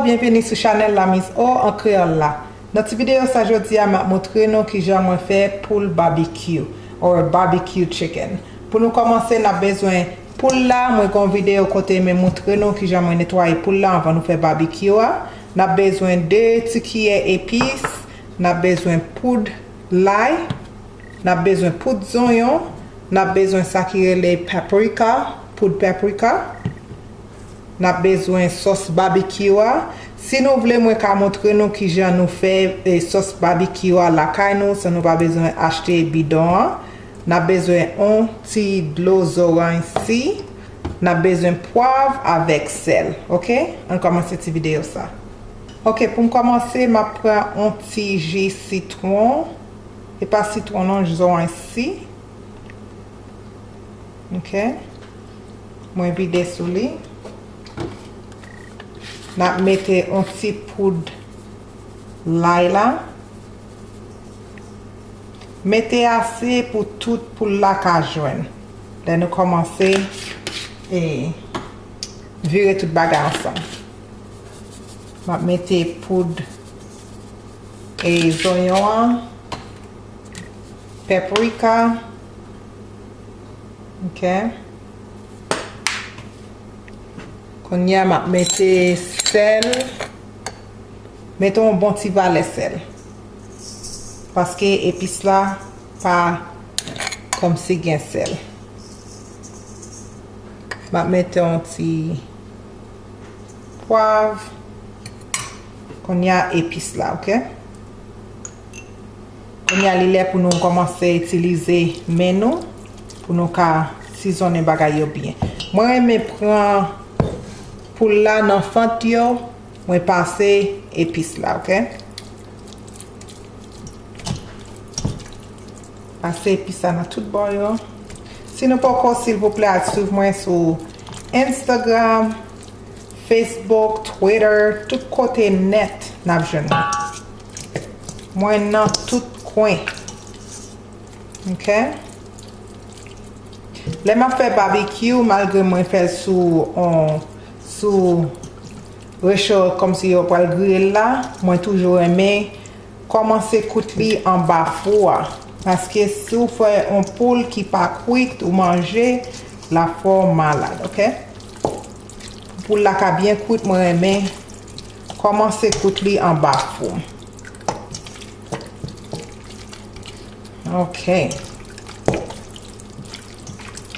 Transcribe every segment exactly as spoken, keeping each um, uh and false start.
Byenveni sou chanèl La Mise Au an kreyòl la. Nan ti videyo sa jodi a, m ap montre nou kijan mwen fè poul babikyou, or barbecue chicken. Pou nou kòmanse, n ap bezwen poul la. Mwen gen yon videyo kote mwen montre nou kijan mwen netwaye poul la anvan nou fè babikyou a. N ap bezwen de ti kiyè epis. N ap bezwen poud lay. N ap bezwen poud zonyon. N ap bezwen sa ki rele paprika, poud paprika. N ap bezwen sòs babikyou a. Si nou vle, mwen ka montre nou kijan nou fè, e, sòs babikyou a lakay nou, san nou pa bezwen achte bidon an. N ap bezwen yon ti dlo zoranj si. N ap bezwen pwav avèk sèl. Oke? Ann kòmanse ti videyo sa. Oke, pou m kòmanse, m ap pran yon ti ji sitwon. E pa sitwon non, zoranj si. Oke. Mwen vide sou li. N ap mete yon ti poud lay la. Mete ase pou tout poul la ka jwenn. Lè nou kòmanse, e, vire tout bagay ansanm. M ap mete poud, e, zonyon an, paprika. Oke. Kounye a, m ap mete sèl. Mete yon bon ti valè sèl. Paske epis la pa kòmsi gen sèl. M ap mete yon ti pwav. Kounye a, epis la, oke? Kounye a, li lè pou nou kòmanse itilize men nou, pou nou ka sizonnen bagay yo byen. Mwen renmen pran poul la nan fant yo, mwen pase epis la, oke? Pase epis la nan tout bò yo. Si nou poko, silvouplè, al swiv mwen sou Instagram, Facebook, Twitter, tout kote nèt n ap jwenn mwen. Mwen nan tout kwen. Oke? Lè m ap fè babikyou, malgre mwen fè l sou, on, sou recho kòmsi yo pral griye l la, mwen toujou renmen kòmanse kwit li anba fou a. Paske si w fè yon poul ki pa kwit, ou manje, l ap fè w malad, oke? Pou poul la ka byen kwit, mwen renmen kòmanse kwit li anba fou. Oke.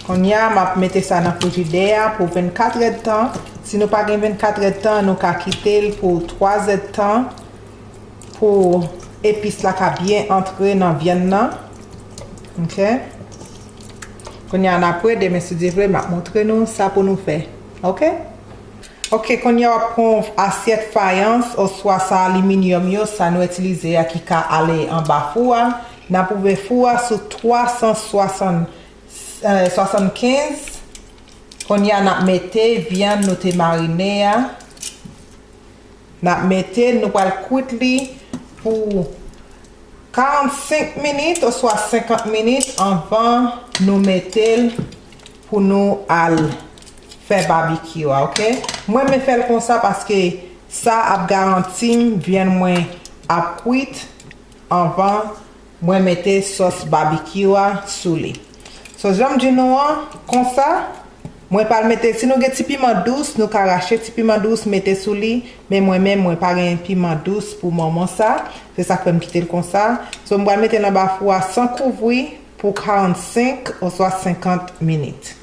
Kounye a, m ap mete sa nan frijidè a pou vennkat èdtan. Si nou pa gen vennkat èdtan, nou ka kite l pou twa èdtan pou epis la ka byen antre nan vyann nan. Oke. Kounye a, n ap rede, men si Dye vle, m ap montre nou sa pou nou fè. Oke? Oke, kounye a w ap pran yon asyèt fayans oswa sa aliminyòm yo, sa nou itilize a ki ka ale anba fou a. N ap ouvè fou a sou twa san swasann, eh, swasannkenz. Kounye a n ap mete vyann nou te marine a. N ap mete l, nou pral kwit li pou karannsenk minit oswa senkant minit anvan nou mete l pou nou al fè babikyou a, oke? Mwen renmen fè l konsa paske sa ap garanti m vyann mwen ap kwit anvan mwen mete sòs babikyou a sou li. So, jan m di nou an, konsa, mwen pral mete, si nou gen ti piman dous, nou ka rache ti piman dous, mete sou li, men mwen menm, mwen pa gen piman dous pou moman sa, se sa k fè m kite l konsa. So, m pral mete l anba fou a san kouvri pou karannsenk oswa senkant minit.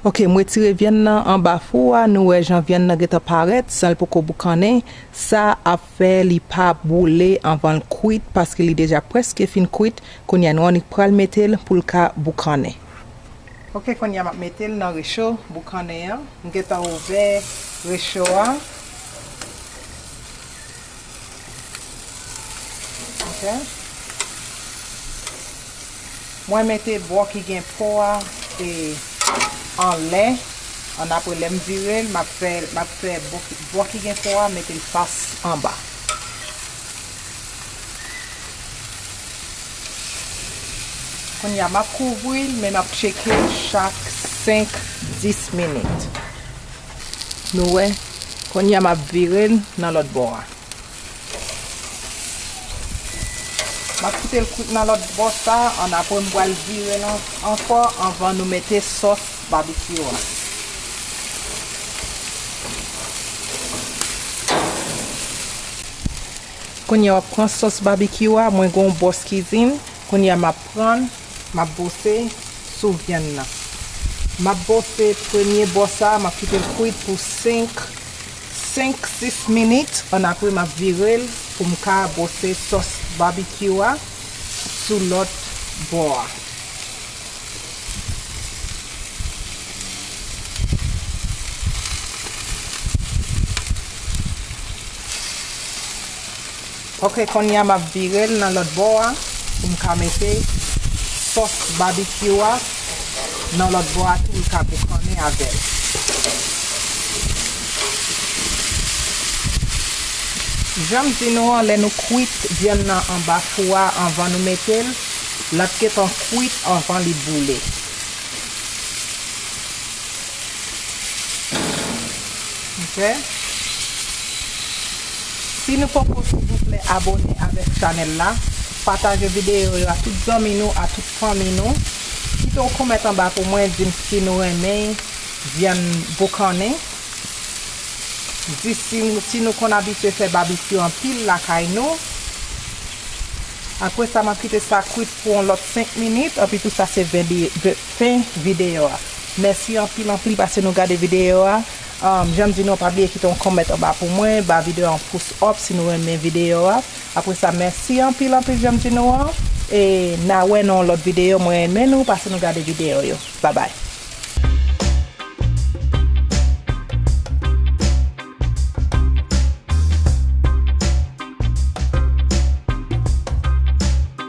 Oke, m retire vyann nan anba fou a, nou wè jan vyann nan gentan parèt, san l poko boukannen. Sa ap fè li pa boule anvan l kwit, paske li deja prèske fin kwit. Kounye a, nou annik pral mete l pou l ka boukannen. Oke, kounye a, m ap mete l nan recho boukannen an. M gentan ouvè recho a. Oke. Mwen mete bò ki gen po a, e, anlè. Annapre, lè m vire l, m ap fè, m ap fè bò ki, bò ki gen po a, mete l fas anba. Kounye a, m ap kouvri l, men m ap tcheke l chak senk, dis minit. Nou wè, Kounye a m ap vire l nan lòt bò a. M ap kite l kwit nan lòt bò sa, annapre m pral vire l an- ankò anvan nou mete sòs babikyou a. Kounye a w ap pran sòs babikyou a, mwen gen yon bòs kizin, kounye a m ap pran l, m ap bwose sou vyann nan. M ap bwose premye bò sa, m ap kite l kwit pou senk, senk, sis minit, annapre m ap vire l pou m ka bwose sòs babikyou a sou lòt bò a. Ok, kounye a m ap vire l nan lòt bò a pou m ka mete sòs babikyou a nan lòt bò a tou, l ka boukannen avè l. Jan m di nou an, lè nou kwit vyann nan anba fou a anvan nou mete l, l ap gentan kwit anvan li boule. Ok. Si nou poko silvouplè abone avèk chanèl la, pataje videyo yo a tout zanmi nou, a tout fanmi nou. Kite yon kòmantè anba pou mwen, di m si nou renmen vyann boukannen. Di si, si nou konn abitye fè babikyou anpil lakay nou. Apre sa, m ap kite sa kwit pou yon lòt senk minit, anpi tou sa se ven bi- ve- fen videyo a. Mèsi anpil, anpil paske nou gade videyo a. Um, jan m di nou, pa bliye kite yon kòmantè anba pou mwen, ba videyo a yon pous up si nou renmen videyo a. Apre sa, mèsi anpil, anpil, jan m di nou an. E n a wè nan yon lòt videyo, mwen renmen nou, paske nou gade videyo yo. Babay.